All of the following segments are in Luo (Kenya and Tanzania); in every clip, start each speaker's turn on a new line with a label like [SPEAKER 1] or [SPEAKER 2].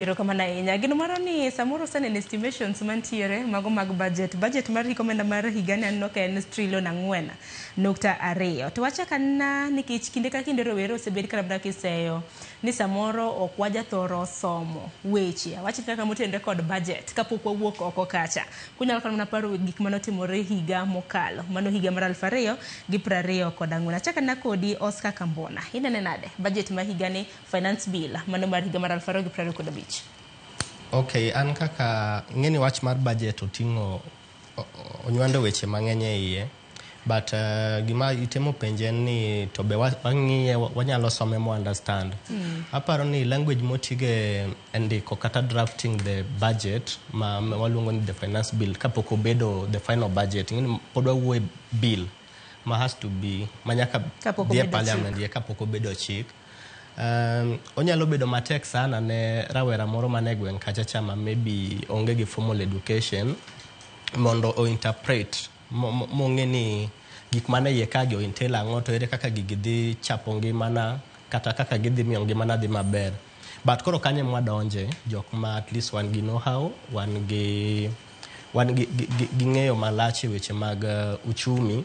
[SPEAKER 1] Erokamano ahinya. Gino moro ni samoro useneno estimations mantiere mago mag budget. Budget mar hik omenda mar higani aneno ka en trilion 4.2. To wachak anena nikech kinde ka kinde rowere osebed ka labda kiseyo ni samoro ok wajathoro somo weche. Awach kaka motenore kod budget kapok wawuok oko kacha. Kunyalo kata mana paro gik manotimore higa mokalo. Mano higa mar 2024. Achak anena kodi Oscar Kambona. Inene nade budget ma higani, finance bill mano mar higa mar 2025?
[SPEAKER 2] Okay, an kaka ing'eni wach mar budget oting'o onywando weche mang'eny e iye, but gima itemo penje en ni to be wang'iye wanyalo some mo understand. Aparo ni language motige e ndiko kata drafting the budget ma waluongo ni the finance bill kapok obedo the final budget, ing'eni pod wawuoye bill ma has to be ma nyaka
[SPEAKER 1] Kapok
[SPEAKER 2] dhi e
[SPEAKER 1] obedo
[SPEAKER 2] parliament
[SPEAKER 1] chik.
[SPEAKER 2] Ye kapok obedo chik. Onyalo bedo matek sana ne rawera moro mane gweng' kacha cha ma maybe onge gi formal education mondo o interpret mong'e ni gik mane iye ka gi o entail ang'o, to ere kaka gigi dhi chapo ngimana kata kaka gidhi miyo ngimana dhi maber. But koro kanyo ema wadonje jok ma at least wan gi know how, wan gi ng'eyo malach e weche mag uchumi,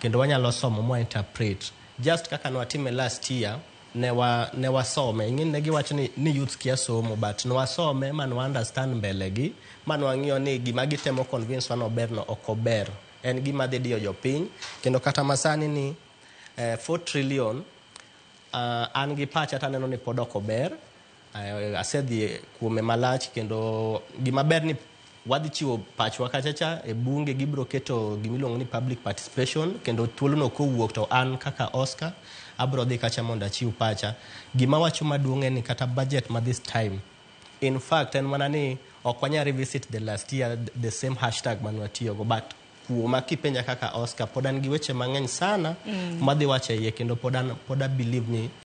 [SPEAKER 2] kendo wanyalo somo mwa interpret just kaka nwatime last year. Ne wasome, ing'e ne giwacho ni youth kia somo, but nwasome ma nwa understand mbele gi ma nwang'iyo ni gima gitemo convince wa nober no ok ober, en gima dhi diyo jopiny. Kendo kata masani ni 4 trillion, an gi pacha taneno ni pod ok ober. Asedhi kuome malach, kendo gima ber ni wadhi chiwo pachwa kacha cha e bunge, gibiro keto gimiluongo ni public participation, kendo thuolono kowuok to an kaka Oscar abiro dhi kacha mondo achiw pacha. Gima wacho maduong' en ni kata budget ma this time, in fact, en mana ni ok wanyal revisit the last year, the same hashtag mane watiyogo. But kuoma kipenja kaka Oscar, pod an gi weche mang'eny sana madhi wacho e iye, kendo pod an pod a believe ni